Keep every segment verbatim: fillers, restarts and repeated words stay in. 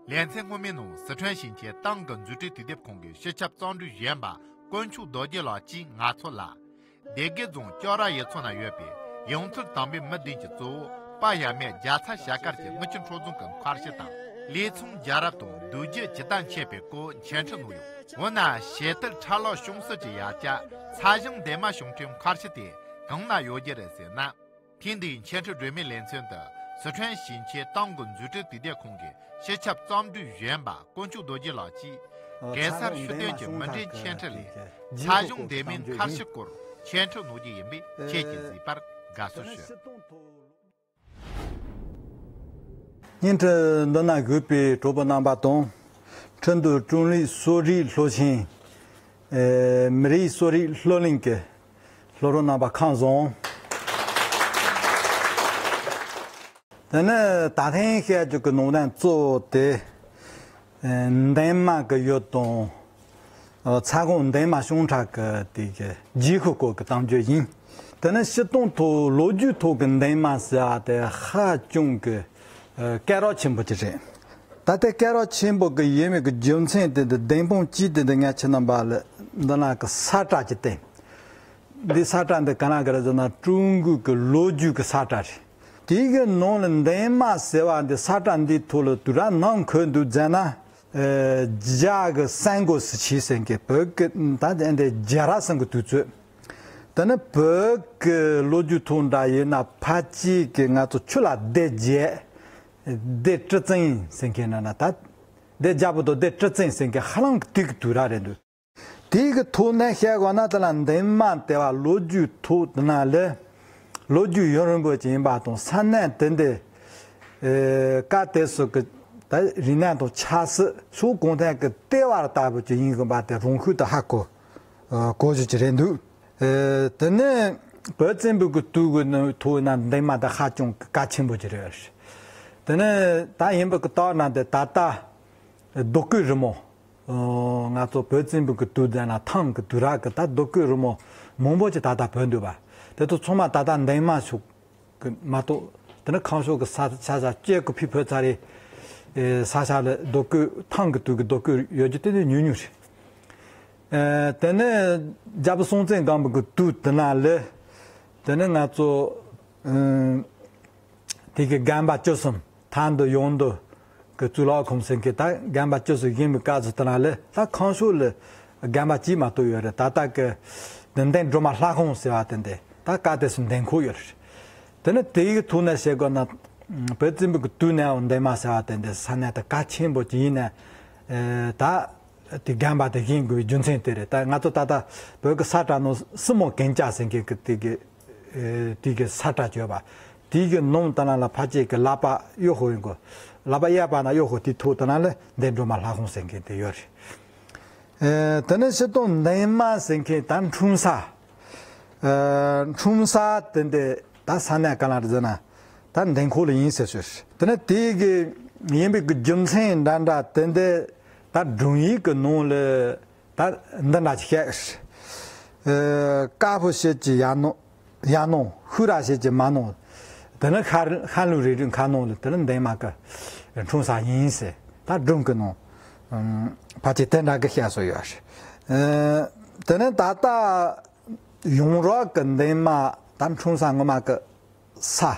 ལེ་ཚན་སྔོན་མའི་ནང་སི་ཁྲོན་ཞིང་ཆེན་ཏང་གི་མཛུབ་ཁྲིད་དུས་དེབ་ཁང་གི་སྤྱི་ཁྱབ་རྩོམ་སྒྲིག་གཞོན་པ་དཀོན་མཆོག་རྡོ་རྗེ་ལགས་ཀྱིས་ང་ཚོ་ལ། སྡེ་དགེ་རྫོང་ལྕགས་ར་ཡུལ་ཚོ་ན་ཡོད་པའི་ཡང་ཚུལ་དམ་པའི་མི་བདུན་གྱི་གཙོ་བོ་དཔལ་ཡབ་མེས་རྒྱལ་ཚ་ཞལ་དཀར་གྱི་དངུལ་ཆུ་འཕྲོག་རྫོང་གི་མཁར་ཤུལ་དང་། ལས་མཚམས་རྒྱལ་རབས་དང་མདོ་རྒྱུད་ཇི་ལྟར་མཆེད་པའི་སྐོར་འཆད་ཁྲིད་གནང་ཡོད། འོ་ན་ཞལ་ཏིལ་ཁྲ་ལོ་ཤོང་སྲིད་ཀྱི་ཡ་གྱལ་ཚ་ཞང་འདན་མ་ཞིང་ཁྲིའི་མཁར་ཤུལ་དེ་གང་ན་ཡོད་རྒྱུ་རེད་ཟེར་ན། ཐེངས་འདིའི་འཆད་ཁྲིད་སྒྲོན་མེའི་ལེ་ཚན་དུ་སི་ཁྲོན་ཞིང་ཆེན་ཏང་གི་མཛུབ་ཁྲིད་དུས་དེབ་ཁང་གི་སྤྱི་ཁྱབ་རྩོམ་སྒྲིག་གཞོན་པ་དཀོན་མཆོག་རྡོ་རྗེ་ལགས་ཀྱིས་གེ་སར་ཤུལ་སྟོན་གྱི་མུ་འབྲེལ་འཆད་ཁྲིད་ལས་ཚ་ཞང་འདན་མའི་མཁར་ཤུལ་སྐོར་འཆད་ཁྲིད་གནང་རྒྱུ་ཡིན་པས་ཁྱེད་ཀྱིས་གཟིགས་པར་དགའ་བསུ་ཞུ། བརྙན་འཕྲིན་མདུན་ན་བཞུགས་པའི་གྲོགས་པོ་རྣམ་པ་དང་། ཁྲིན་ཏུའུ་ཀྲུང་ལི་གསོ་རིག་སློབ་ཆེན། ཨེ། མི་རིགས་གསོ་རིག་སློབ་གླིང་གི་སློབ་གྲོགས་རྣམ་པ་ཁམས་བཟང་། དེ་ནས་ད་ཐེངས་བཤད་རྒྱུ་གི་ནང་དོན་གཙོ་བོ་དེ། ཨེ། འདན་མ་གི་ཡུལ་དང་། ཨ། ཚ་གོང་འདན་མ་ཞིང་ཁྲ་གི་དེ་གི་རྗེས་ཤུལ་སྐོར་གི་གཏམ་རྒྱུད་ཡིན། དེ་ནས་སྤྱིར་བཏང་ཐོག་ལོ་རྒྱུས་ཐོག་གི་འདན་མ་ཟེར་བ་དེ་ཧ་ཅང་གི། ཨ། སྐད་གྲགས་ཆེན་པོ་ཅིག་རེད། ད་ལྟའི་སྐད་གྲགས་ཆེན་པོ་གི་ཡིན་མིན་གི་རྒྱུ་མཚན་དེ་འདི་བདེན་དཔང་གཅིག་དེ་འདི་ངས་ཁྱེད་རྣམ་པ་ལ་འདི་ན་གི་ས་བཀྲ་ཅིག་བསྟན། འདི་ས་བཀྲ་འདི་ག་ན་གི་རེད་ཟེར་ན་ཀྲུང་གོའི་གི་ལོ་རྒྱུས་གི་ས་བཀྲ་རེད། དེའི་གི་ནང་ལ་འདན་མ་ཟེར་བ་འདི་ས་བཀྲ་འདིའི་ཐོག་ལ་དུས་རབས་ནམ་འཁོད་འདུག་ཟེར་ན། ཨེ། རྒྱ་གི་三国时期ཟེར་མཁན་བོད་ཀྱི་ད་ལྟ་འདི་རྒྱལ་རབས་ཟེར་མཁན་དུས་ཚོད། དེ་ནི་བོད་ཀྱི་ལོ་རྒྱུས་ཐོག་འདྲ་ཡིན་ན་ཕལ་ཆེར་གྱི་ང་ཚོ་ཆུ་ལ་སྡེ་བརྒྱད། སྡེ་གྲི་བཙན་ཟེར་མཁན་ན་ན་ད། སྡེ་རྒྱལ་པོ་དང་སྡེ་གྲི་བཙན་ཟེར་མཁན་ཧ་ལམ་གྱི་དུས་ཀྱི་དུས་རབས་རེད་འདུག་དེའི་གི་ཐོག་ནས་བཤད་དགོས་ན་དེ་ལ་འདན་མ་དེ་བ་ལོ་རྒྱུས་ཐོག་དེ་ན་ལས་ལོ་རྒྱུས་ཡུན་རིང་པོ་ཅིག་ཡིན་པ་དང་ས་གནས་དེ་འདི། ཨེ། སྐབས་དེ་སུ་གི་ད་རིག་གནས་དང་ཆབ་སྲིད་ཕྱོགས་གང་ཐད་ཀྱི་ལྟེ་བ་ལྟ་བུ་ཅིག་ཡིན་དགོས་པ་དེ་རང་ཤུགས་དུ་ཧ་གོ་གོ་རྒྱུ་ཅིག་རེད་འདུག་ཨེ། དེ་ནས་བོད་བཙན་པོའི་གི་དུས་ཀྱི་ཐོག་ན་འདན་མ་དེ་ཧ་ཅང་གི་གལ་ཆེན་པོ་ཅིག་རེད། དེ་ནས་ད་ཡིན་པའི་གི་རྟགས་ན་དེ་ད་ལྟ་རྡོ་བརྐོས་རི་མོ། ཨོ། ང་ཚོ་བོད་བཙན་པོའི་གི་དུས་དེ་ན་ཐང་གི་དུས་རབས་གི་ད་རྡོ་བརྐོས་རི་མོ་མང་པོ་ཅིག་ད་ལྟ་བོད་འདུག་པ། དེ་ཚོ་ཚང་མ་ད་ལྟ་འདན་མ་ཕྱོགས་གི་མ་གཏོགས་དེ་ནི་ཁམས་ཕྱོགས་གི་ས་ཆ་ས་སྐྱེ་གི་ཕི་བོད་ཚ་རེ། ཨེ། ས་ཆ་ལ་རྡོ་བརྐོས་ཐང་གི་དུས་གི་རྡོ་བརྐོས་ཡོད་རྒྱུ་དེ་ནི་ཉུང་ཉུང་རེད། ཨེ། དེ་ནི་རྒྱལ་པོ་སྲོང་བཙན་སྒམ་པོ་གི་དུས་དེ་ན་ལས་དེ་ནི་ང་ཚོ། ཨེ། དེ་གི་རྒན་པ་བཅུ་གསུམ་ཐང་དུ་ཡོང་དུ་གི་གཙུག་ལག་ཁང་ཟེར་མཁན་ད་རྒན་པ་བཅུ་གསུམ་བཞེངས་པའི་སྐབས་སུ་དེ་ན་ལས་ད་ཁམས་ཕྱོགས་ལ་རྒན་པ་གཅིག་མ་གཏོགས་ཡོད་རེད། ད་ལྟ་གི་འདི་འདན་སྒྲོལ་མ་ལྷ་ཁང་ཟེར་བ་དེ་འདི་ད་སྐབས་དེ་སུ་འདན་ཁོག་ཡོད་རེད། དེ་ནི་དེ་ཡི་ཐོག་ནས་བཤད་དགོས་ན་བོད་བཙན་པོ་གི་དུས་ནས་འདན་མ་ཟེར་བ་དེ་འདི་ས་གནས་དེ་གལ་ཆེན་པོ་ཅིག་ཡིན་ནས་ད། དེ་རྒན་པ་དེ་བཞེངས་དགོས་པའི་རྒྱུ་མཚན་དེ་རེད། ད་ང་ཚོ་ད་ལྟ་བོད་ཀྱི་ས་བཀྲ་ནང་སྲིན་མོ་གན་རྐྱལ་ཟེར་མཁན་གྱི་དེ་གི་ཨེ། དེ་གི་ས་བཀྲ་བརྗོད་པ། དེ་གི་ནང་དེ་ན་ལ་ཕལ་ཆེར་གྱི་ལག་པ་གཡོ་ཤོག་ཡིན་གོ། ལག་པ་གཡས་པ་ན་གཡོ་ཤོག་དེ་ཐོག་དེ་ན་ལ་འདན་སྒྲོལ་མ་ལྷ་ཁང་ཟེར་མཁན་དེ་ཡོད་རེད། ཨེ། དེ་ནས་སྤྱིར་བཏང་འདན་མ་ཟེར་མཁན་ད་འཁྲུངས་ས། ཨེ། འཁྲུངས་ས་དེ་འདི་ད་ས་གནས་ག་ལ་རེད་ཟེར་ན་ད་འདན་ཁོག་ལ་ཡིན་ཟེར་ཞུ། དེ་ནས་དེ་གི་ཡིན་པའི་གི་རྒྱུ་མཚན་འདྲ་འདྲ་དེ་འདི་ད་སྒྲུང་ཡིག་གི་ནང་ལ་ད་འདི་འདྲ་ཅིག་བཤད། ཨེ། དཀར་པོ་ཞིག་གི་ཡ་ནོ་ཡ་ནོ་ཤུ་ར་ཞིག་གི་མ་ནོ། དེ་ནི་ཤར་ཤར་ལུང་རི་རི་མཁར་ནང་ལ་དེ་ནི་འདན་མ་གི་འཁྲུངས་ས་ཡིན་ཟེར་ད་སྒྲུང་གི་ནང་ཕལ་ཆེར་དེ་འདྲ་གི་བཤད་སྲོལ་ཡོད་རེད། ཨེ། དེ་ནི་ད་ལྟ། ཡོངས་གྲགས་ཀྱི་འདན་མ་ད་འཁྲུངས་ས་ངོ་མ་གི་ས།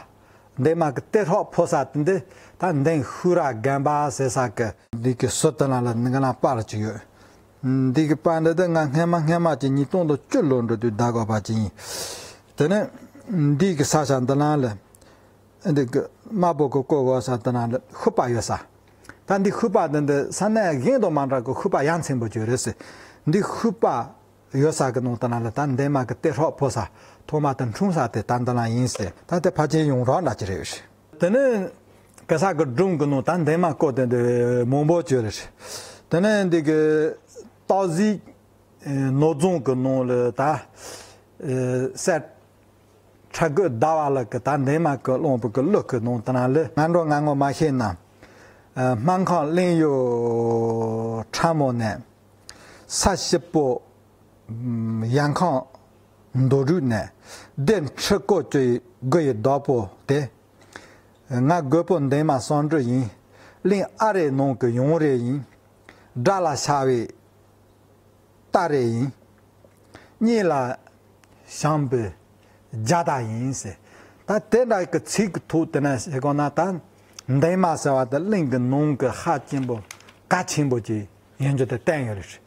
འདན་མ་གི་གཏད་སྲོག་ཕོག་ས་དེ་འདི་ད་འདན་ཤུ་ར་དགོན་པ་ཟེར་ས་གི་འདི་གི་ཟུར་དེ་ན་ལ་ང་ལ་པར་ཅིག་ཡོད། འདི་གི་པར་འདི་དེ་ང་སྔན་མ་སྔན་མ་ཅིག་ཉིས་སྟོང་དང་བཅུ་ལོ་འགྲོ་དུས་ཟླ་དགོས་པ་ཅིག་ཡིན། དེ་ནས་འདི་གི་ས་ཆ་འདི་ན་ལ་འདི་གི་དམར་པོ་གི་བཀོད་དགོས་ས་དེ་ན་ལ་ཤུག་པ་ཡོད་ས། ད་འདི་ཤུག་པ་འདི་འདི་ས་གནས་གཞན་དང་མ་འདྲ་གི་ཤུག་པ་ཡ་མཚན་པོ་ཅིག་རེད་ཟེར། འདི་ཤུག་པ། ཡོད་ས་གི་ནང་དེ་ན་ལ་ད་འདན་མ་གི་གཏད་སྲོག་ཕོག་ས་ཐོག་མ་དེ་འཁྲུངས་ས་དེ་ད་འདི་ན་ཡིན་ཟེར། ད་དེ་ཕལ་ཆེར་ཡོངས་གྲགས་འདྲ་ཅིག་རེད། དེ་ནས་གེ་སར་གི་སྒྲུང་གི་ནང་ད་འདན་མ་སྐོར་དེ་འདི་མང་པོ་ཅིག་རེད། དེ་ནས་འདི་གི་སྟག་གཟིག་ནོར་རྫོང་གི་ནང་ལ་ད་སྲས་ཁྲ་རྒོད་ཟླ་བ་ལགས་ཀྱི་ད་འདན་མ་གི་གླང་པོ་གི་གླུ་གི་ནང་དེ་ན་ལ་ང་འགྲོ་ང་ངོ་མ་ཤེས་ན། སྨར་ཁམས་གླིང་གཡུ་ཁྲ་མོ་ནས། ས་སྐྱིད་པོ་ཡར་ཁང་མདོ་དྲུག་ནས། སྡེ་ཁྲི་སྐོར་བཅུ་ཡི་དགུ་ཡི་བདག་པོ་དེ། ང་རྒོད་པོ་འདན་མ་བསམ་གྲུབ་ཡིན། གླིང་ཨ་རེ་ནང་གི་ཡང་རེ་ཡིན། དགྲ་ལ་ཤར་བའི་རྟ་རེ་ཡིན། གཉེན་ལ་བྱམས་པའི་རྒྱ་སྟག་ཡིན་ཟེར། ད་དེ་འདྲ་གི་ཚིག་གི་ཐོག་དེ་ན་ཞེས་གོ་ན། ད་འདན་མ་ཟེར་བ་དེ་གླིང་གི་ནང་གི་ཧ་ཅང་པོ་གལ་ཆེན་པོ་ཅིག་ཡིན་རྒྱུ་དེ་བསྟན་ཡོད་རེད།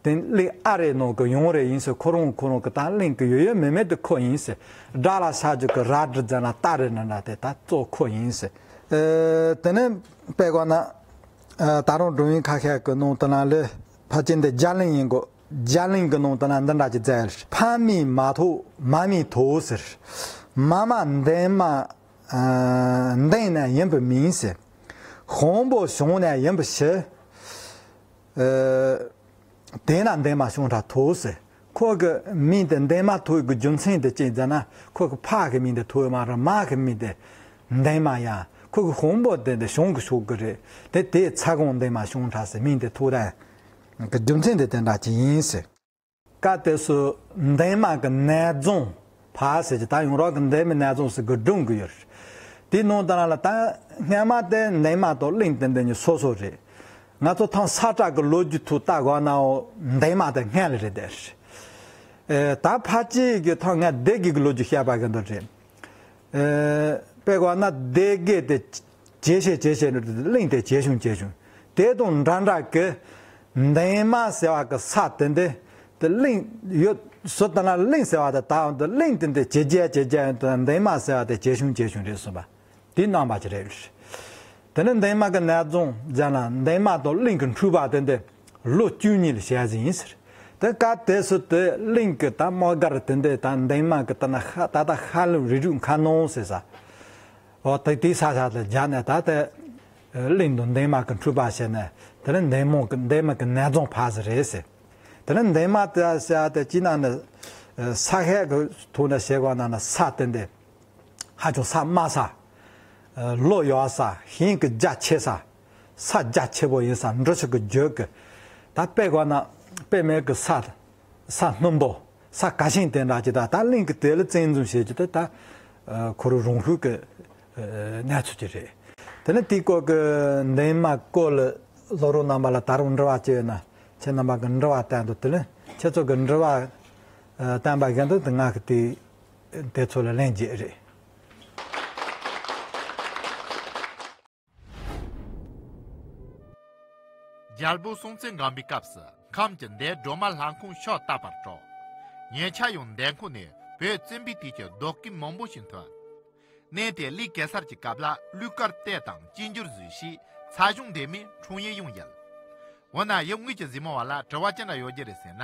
དེ་གླིང་ཨ་རེ་ནང་གི་ཡང་རེ་ཡིན་ཟེར། ཁོ་རང་ཁོ་རང་གི་ད་གླིང་གི་ཡོད་ཡོད་མེད་མེད་དེ་ཁོ་ཡིན་ཟེར། དགྲ་ལ་ཤར་རྒྱུ་གི་རལ་གྲི་ཟེར་ན་རྟ་རེ་ན་ན་དེ་ད་གཙོ་ཁོ་ཡིན་ཟེར། ཨེ། དེ་ནས་དཔེ་བཀོད་ན། ཨ། ད་རུང་སྒྲུང་ཡིག་ཁ་ཤས་ཀྱི་ནང་དུ་ན་ལས་ཕལ་ཆེར་འདི་རྒྱ་གླིང་ཡིན་དགོས། རྒྱ་གླིང་གི་ནང་དུ་ན་འདི་འདྲ་ཅིག་བཙལ། ཕ་མས་མ་ཐོག་མ་མས་ཐོག་ཟེར། མ་མ་འདན་མ། ཨ། འདན་ན་ཡིན་པའི་མིང་ཟེར། ཞང་པོ་ཞང་ན་ཡིན་པའི་ཞི། ཨ། དེས་ན་འདན་མ་ཞང་ཁྲ་ཐོག་ཟེར། ཁོ་གི་མིང་དེ་འདན་མ་ཐོག་གི་རྒྱུ་མཚན་དེ་ཅི་ཟེར་ན། ཁོ་གི་ཕ་གི་མིང་དེ་ཐོག་མ་རེད། མ་གི་མིང་དེ་འདན་མ་ཡ། ཁོ་གི་ཞང་པོ་དེ་དེ་ཞང་གི་ཕྱོགས་གི་རེད། དེ་དེ་ཚ་གོང་འདན་མ་ཞང་ཁྲ་ཟེར་མིང་དེ་ཐོག་དང་གི་རྒྱུ་མཚན་དེ་དེ་འདྲ་ཅིག་ཡིན་ཟེར། སྐབས་དེ་སུ་འདན་མ་གི་ནས་རྫོང་ཕ་ཟེར་གྱི། ད་ཡོངས་གྲགས་ཀྱི་འདན་མའི་ནས་རྫོང་ཟེར་གི་སྒྲུང་གི་ཡོད་རེད། དེའི་ནང་དུ་ན་ལ་ད་སྔ་མ་དེ་འདན་མ་དང་གླིང་དེ་འདི་གཉིས་སོ་སོ་རེད། ང་ཚོ་ཐང་ས་བཀྲ་གི་ལོ་རྒྱུས་ཐོག་ལྟ་དགོས་ནའོ། འདན་མ་དེ་སྔ་ལ་རེད་དེ། ཨེ། ད་ཕལ་ཆེར་གི་ཐང་ང་སྡེ་དགེ་གི་ལོ་རྒྱུས་བཤད་པ་གི་འདུག་རེད། ཨེ། དཔེ་བཀོད་ན་སྡེ་དགེ་དེ་ཇེ་ཆེ་ཇེ་ཆེ་རེད། གླིང་དེ་ཇེ་ཆུང་ཇེ་ཆུང་། དེ་དང་འདྲ་འདྲ་གི་འདན་མ་ཟེར་བ་གི་ས་དེ་འདི་དེ་གླིང་ཡོད་སུ་དེ་ན་གླིང་ཟེར་བ་དེ་ད་འོང་དེ་གླིང་དེ་འདི་ཇེ་རྒྱས་ཇེ་རྒྱས་ཡོང་དུས་འདན་མ་ཟེར་བ་དེ་ཇེ་ཆུང་ཇེ་ཆུང་རེད་གསུངས་པ། དེའི་རྣམ་པ་ཅིག་རེད། དེ་ནས་འདན་མ་གི་ནས་རྫོང་ཟེར་ན་འདན་མ་དང་གླིང་གི་འཁྲུག་པ་དེ་འདི་ལོ་བཅུ་གཉིས་ལ་བྱས་ཟིན་ཡིན་ཟེར། དེ་སྐབས་དེ་སུ་དེ་གླིང་གི་ད་དམག་སྒར་དེ་འདི་ད་འདན་མ་གི་ད་ན་ཧ་ད་ད་ཧ་ལམ་རི་རུ་མཁར་ནང་ཟེར་ས། འོ་དེ་དེའི་ས་ཆ་དེ་རྒྱ་ནས་ད་དེ་གླིང་དང་འདན་མ་གི་འཁྲུག་པ་བྱས་ནས། དེ་ནས་འདན་མ་གི་འདན་མ་གི་ནས་རྫོང་ཕ་ཟེར་རེད་ཟེར། དེ་ནས་འདན་མ་དེ་ཟེར་དེ་ཅི་ན་ནི་ས་ཧད་གི་ཐོག་ནས་བྱས་པ་ན་ན་ས་དེ་འདི། ཧ་ཅང་ས་དམའ་ས། ལོ་ཡག་ས། ཞིང་གི་རྒྱ་ཆེ་ས། ས་རྒྱ་ཆེ་པོ་ཡིན་ས། འབྲི་ཆུ་གི་རྒྱུད་ཀྱི། ད་དཔེ་བཀོད་ན་དཔེ་མེད་ཀྱི་ས། ས་སྣུམ་པོ། ས་ཁ་ཤིང་དེ་འདྲ་ཅིག་ད་ད་གླིང་གི་དེ་ལ་བཙན་འཛུལ་བྱེད་རྒྱུ་དེ་ད་ཁོ་རང་རང་ཤུགས་ཀྱི་གནས་ཚུལ་ཅིག་རེད། དེ་ནས་དེའི་སྐོར་གྱི་འདན་མ་སྐོར་ལ་སློབ་གྲོགས་རྣམ་པ་ལ་ད་རུང་འདྲི་བ་ཅིག་ཡོད་ན། ཁྱེད་རྣམ་པ་གི་འདྲི་བ་བཏང་འདུག་དེ་ནས་ཁྱེད་ཚོ་གི་འདྲི་བ་བཏང་པ་བཞིན་དུ་དེ་ང་གི་དེ། དེ་ཚོ་ལ་ལན་རྒྱག་རེད། རྒྱལ་པོ་སྲོང་བཙན་སྒམ་པོའི་སྐབས་སུ་ཁམས་ཀྱི་མདའི་སྒྲོལ་མ་ལྷ་ཁང་ཕྱག་བཏབ་པར་གྲགས། ཉེ་ཆར་ཡང་མདའ་ཁང་ནས་བོད་བཙན་པོའི་དུས་ཀྱི་རྡོ་སྐུ་མང་པོ་ཞིག་ཐོན། གནས་དེ་གླིང་གེ་སར་གྱི་སྐབས་ལ་གླུ་གར་སྟོད་དང་གཅིག་འགྱུར་བཟོས་ཤིང་ཚ་གཞུང་ལྡན་མིན་འཁྲུངས་ཡུལ་ཡང་ཡིན། འོ་ན་ཡུལ་དངོས་ཀྱི་གཟིགས་མོ་བ་ལ་དྲི་བ་ཅི་འདྲ་ཡོད་རྒྱུ་རེད་ཟེར་ན།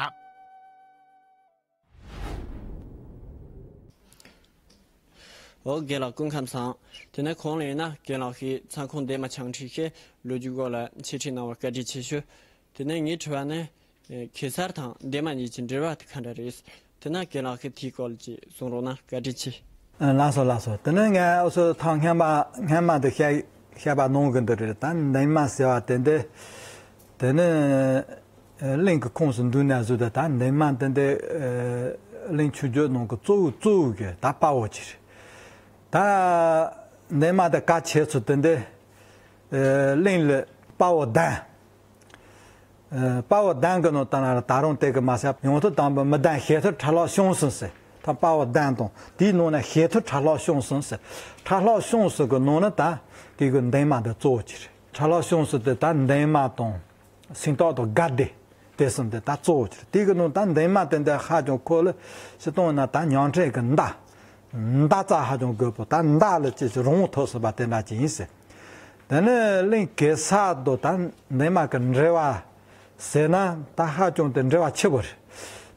འོ་རྒན་ལགས་སྐུ་ཁམས་བཟང་། དེ་ནས་གོང་ལ་ཡིན་ན་རྒན་ལགས་ཀྱིས་ཚ་ཁང་འདན་མ་བྱང་ཁྲི་ཞེས་ལོ་རྒྱུས་སྐོར་ལ་འཆད་ཁྲིད་གནང་བར་བཀའ་དྲིན་ཆེ་ཞུ། དེ་ནས་ངའི་དྲི་བ་ནི། ཨེ། གེ་སར་དང་འདན་མ་གཉིས་ཀྱི་འབྲེལ་བ་དེ་ག་འདྲ་རེད། དེ་ན་རྒན་ལགས་ཀྱིས་དེའི་སྐོར་ལ་ཅིག་གསུང་རོགས་གནང་། བཀའ་དྲིན་ཆེ། ཨ། ལགས་སོ་ལགས་སོ། དེ་ནས་ངས་འུ་ཚོ་ཐེངས་སྔན་མ་སྔན་མ་དེ་བཤད་བཤད་པ་གནང་གི་འདུག་རེད། ད་འདན་མ་ཟེར་བ་དེ་འདི། དེ་ནི་གླིང་གི་ཁོངས་སུ་འདུས་ནས་བཟོས་ཏེ། ད་འདན་མ་དེ་འདི་གླིང་ཆོས་བརྒྱུད་ནང་གི་གཙོ་བོ་གཙོ་བོ་གི་ད་དཔའ་བོ་ཅིག་རེད། ད་འདན་མ་དེ་གལ་ཆེ་ཚུལ་དེ་འདི་གླིང་ལ་དཔའ་བོ་གདན། དཔའ་བོ་གདན་གི་ནང་ད་ན་ད་རུང་དེ་གི་མ་ཟད་ཡང་ཐོག་དང་པོ་མི་གདན་ཞལ་ཐུར་ཁྲ་ལྷག་ཤོང་ཟིན་ཟེར། ད་དཔའ་བོ་གདན་དང་དེའི་ནང་ན་ཞལ་ཐུར་ཁྲ་ལྷག་ཤོང་ཟིན་ཟེར། ཁྲ་ལྷག་ཤོང་ཟིན་གི་ནང་ན་ད་དེ་གི་འདན་མ་འདི་གཙོ་བོ་ཅིག་རེད། ཁྲ་ལྷག་ཤོང་ཟིན་དེ་ད་འདན་མ་དང་། སེང་སྟག་དང་དགའ་བདེ། དེ་གསུམ་དེ་ད་གཙོ་བོ་ཅིག་རེད། དེ་གི་ནང་ད་འདན་མ་དེ་འདི་ཧ་ཅང་ཁོ་ལ་སྤྱིར་བཏང་ན་ད་ཉང་བྲན་གི་མདའ། མདའ་རྩལ་ཧ་ཅང་རྒོད་པོ། ད་མདའ་ལ་ཅིག་ཅིག་རང་དབང་ཐོབ་ཟིན་པ་དེ་འདྲ་ཅིག་ཡིན་ཟེར། དེ་ནས་གླིང་གེ་སར་དང་ད་འདན་མ་གི་འབྲེལ་བ་ཟེར་ན། ད་ཧ་ཅང་དེ་འབྲེལ་བ་ཆེ་བོ་རེད།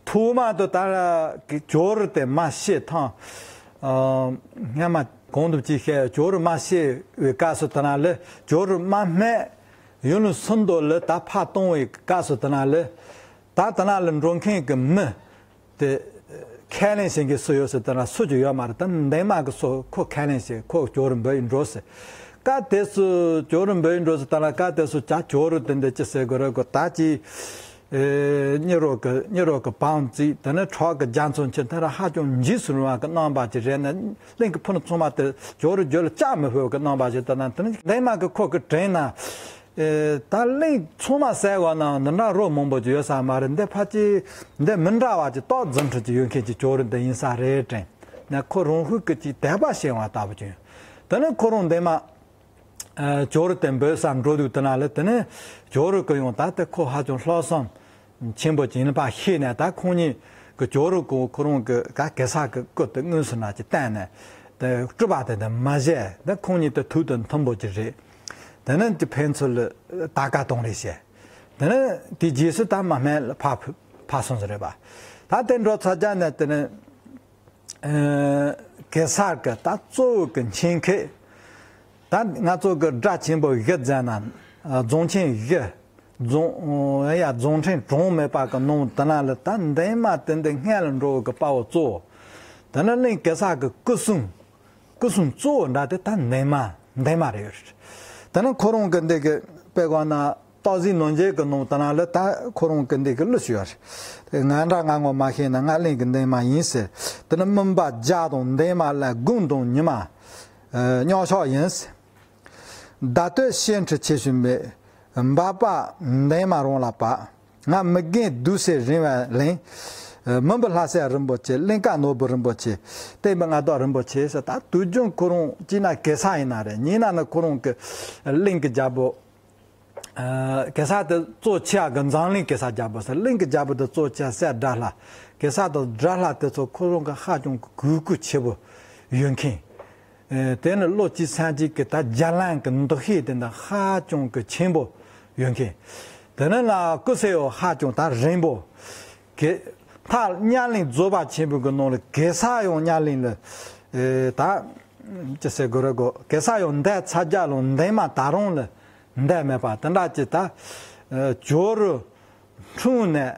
ཐོག་མ་དུ་ད་ཇོ་རུ་དེ་མ་ཤི་ཐང་། ཨ། སྔ་མ་གོང་དུ་ཅིག་བཤད། ཇོ་རུ་མ་ཤི་བའི་སྐབས་སུ་དེ་ན་ལས་ཇོ་རུ་མ་སྨད་ཡུལ་ལུང་སུམ་མདོ་ལ་ད་ཕར་གཏོང་བའི་སྐབས་སུ་དེ་ན་ལས། ད་དེ་ན་ལ་འགྲོ་མཁན་གྱི་མི་དེ་ཁས་ལེན་བྱེད་མཁན་སུ་ཡོད་ཟེར་དེ་ན་སུ་ཅིག་ཡོད་མ་རེད། ད་འདན་མ་གི་སོ་ཁོ་ཁས་ལེན་བྱེད། ཁོ་ཇོ་རུ་འབོད་ཡིན་འགྲོ་ཟེར། སྐབས་དེ་སུ་ཇོ་རུ་འབོད་ཡིན་འགྲོ་ཟེར། དེ་ན་སྐབས་དེ་སུ་ཇ་ཇོ་རུ་དེ་འདི་ཅི་ཟེར་དགོས་རེད་གོ། ད་ཅི་ ཨེ། གཉེར་རོགས་ཀྱི་གཉེར་རོགས་ཀྱི་བང་བརྩིགས། དེ་ནས་ཁྲག་གི་རྒྱ་མཚོ་འཁྱིལ། དེ་ར་ཧ་ཅང་འཇིགས་སུ་རུང་བ་གི་རྣམ་པ་ཅིག་རེད་ན། གླིང་གི་ཕུ་ནུ་ཚང་མ་དེ་ཇོ་རུ་རྒྱུད་ལ་བཅར་མི་ཕོད་གི་རྣམ་པ་ཞིག་དེ་ན། དེ་ནས་འདན་མ་གི་ཁོ་གི་དྲན་ན། ཨེ། ད་གླིང་ཚང་མ་བསལ་བ་ན་འདི་འདྲ་རོ་མང་པོ་ཅིག་ཡོད་ས་མ་རེད། འདི་ཕལ་ཆེར་འདི་མི་འདྲ་བ་ཅིག་ཏོག་རྫུ་འཕྲུལ་ཅིག་ཡོད་མཁན་ཅིག་ཇོ་རུ་འདི་ཡིན་ས་རེད་དྲན་ན། ཁོ་རང་ཤུགས་ཀྱིས་ཅིག་དད་པ་སྐྱེ་བ་ལྟ་བུ་ཅིག་ཡོད། དེ་ནས་ཁོ་རང་འདན་མ། ཨ། ཇོ་རུ་དེ་འབོད་སར་འགྲོ་དུས་དེ་ན་ལ། དེ་ནས་ཇོ་རུ་གི་ཡང་ད་ལྟ་ཁོ་ཧ་ཅང་ལྷག་བསམ་ཆེན་པོ་ཅིག་ཡིན་པ་ཤེས་ནས། ད་ཁོང་གཉིས་ཀྱིས་ཇོ་རུ་གི་ཁོ་རང་གི་ག་གེ་སར་གི་སྐུ་དེ་དངོས་སུ་ན་ཅིག་བསྟན་ནས། དེ་སྤྲུལ་པ་དེ་དང་མ་བཞད། ད་ཁོང་གཉིས་དེ་ཐུགས་དང་མཐུན་པོ་ཅིག་རེད། དེ་ནས་དེ་ཕན་ཚུན་ལ་དར་དཀར་གཏོང་རེས་བྱས། དེ་ནས་དེ་རྗེས་སུ་ད་མ་སྨད་ལ་ཕར་ཕར་སོང་ཟིན་རེད་པ། ད་དེ་འགྲོ་ཚར་རྗེས་ནས་དེ་ནས། ཨེ། གེ་སར་གི་ད་གཙོ་བོ་གི་མཁྱེན་མཁན། ད་ང་ཚོ་གི་སྒྲ་ཆེན་པོ་བཞི་ཟེར་ན། ཨ། རྫོང་ཆེན་བཞི། རྫོང་། ཡ། རྫོང་ཕྲན་གྲངས་མེད་པ་གི་ནང་དེ་ན་ལ་ད་འདན་མ་དེ་འདི་སྔོན་ལ་འགྲོ་བའི་གི་དཔའ་བོ་གཙོ་བོ། དེ་ནས་གླིང་གེ་སར་གི་སྐུ་སྲུང་། སྐུ་སྲུང་གཙོ་བོ་འདྲ་དེ་ད་འདན་མ། འདན་མ་རེད། དེ་ནས་ཁོ་རང་གི་འདི་གི་དཔེ་གོ་ན། སྟག་གཟིག་ནོར་རྒྱས་ཀྱི་ནང་དེ་ན་ལ་ད་ཁོ་རང་གི་འདི་གི་གླུ་ཞིག་ཡོད་རེད། ང་འདྲ་ང་ངོ་མ་ཤེས་ན། ང་གླིང་གི་འདན་མ་ཡིན་ཟེར། དེ་ནི་མུན་པ་བརྒྱ་དང་འདན་མ་ལ། དགུང་དང་ཉི་མ་ཨ་གཉའ་ཤག་ཡིན་ཟེར། ཟླ་སྟོད་ཤིང་ཁྲི་ཆེ་ཞིང་མེད། འབབ་པ་འདན་མ་རང་ལ་བབ། ང་མི་རྒན་བདུད་སྲིན་རིམ་པས་ལེན། མི་འབུ་ལྷ་སྲས་རིན་པོ་ཆེ། གླིང་དཀར་ནོར་བུ་རིན་པོ་ཆེ། བསྟན་པའི་མངའ་བདག་རིན་པོ་ཆེ་ཟེར། ད་དུས་རྒྱུན་ཁོ་རང་གཅིག་ན་གེ་སར་ཡིན་ན་རེད། གཉིས་ན་ནི་ཁོ་རང་གི་གླིང་གི་རྒྱལ་པོ། ཨ། གེ་སར་དེ་གཙོ་ཆེ་བ་གི་འཛམ་གླིང་གེ་སར་རྒྱལ་པོ་ཟེར། གླིང་གི་རྒྱལ་པོ་དེ་གཙོ་ཆེ་བ་སྲས་དགྲ་ལྷ། གེ་སར་དང་དགྲ་ལྷ་དེ་ཚོ་ཁོ་རང་གི་ཧ་ཅང་གི་གུས་བཀུར་ཆེ་པོ་ཡོད་མཁན། ཨེ། དེ་ནི་བློ་གཅིག་སེམས་གཅིག་གི་ད་རྒྱ་ལམ་གི་འདུ་ཤེས་དེ་འདྲ་ཧ་ཅང་གི་ཆེན་པོ་ཡོད་མཁན། དེ་ནི་ལ་སྐུ་ཚེ་ཡང་ཧ་ཅང་ད་རིང་པོ། གེ། མཐར་གཉའ་གླིང་རྫོགས་པ་ཆེན་པོ་གི་ནང་ལ་གེ་སར་ཡང་གཉའ་གླིང་ལ། ཨེ། ད་ཅི་ཟེར་དགོས་རེད་གོ། གེ་སར་ཡང་འདས་ཚར་རྗེས་ལ་འདན་མ་ད་རུང་ལ་འདས་མེད་པ་དེ་འདྲ་ཅིག་ད། ཨེ། ཇོ་རུ་འཁྲུངས་ནས་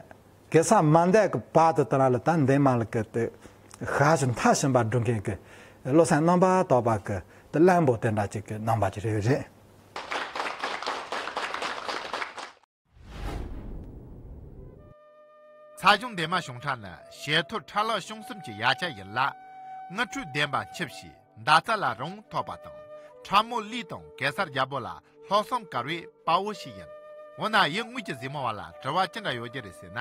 གེ་སར་མ་འདས་ཀྱི་བར་དུ་དེ་ན་ལ་ད་འདན་མ་ལ་གི་དེ་ཞབས་ཞུ་མཐར་ཕྱིན་པ་སྒྲུབ་མཁན་གྱི་བློ་སེམས་རྣམ་པར་དག་པ་གི་དེ་བློན་པོ་དེ་འདྲ་ཅིག་གི་རྣམ་པ་ཅིག་རེད། རེད། ཚ་གཞུང་འདན་མ་གཞུང་ཁྲ་ནི་བྱེ་ཐོར་ཁྲ་ལ་གཤོང་གསུམ་གྱི་ཡ་གྱལ་ཡིན་ལ། དངུལ་ཁྲུས་ལྡན་པ་འཁྱིལ་ཞིང་མདའ་རྩ་ལ་རི་བོང་ཐོགས་པ་དང་ཁྲ་མོ་ལུས་དང་གེ་སར་རྒྱལ་པོ་ལ་ལྷག་བསམ་དཀར་བའི་དཔའ་བོ་ཞིག་ཡིན། འོ་ན་ཡུལ་དངོས་ཀྱི་གཟིགས་མོ་བ་ལ་དྲི་བ་ཅི་འདྲ་ཡོད་རྒྱུ་རེད་ཟེར་ན།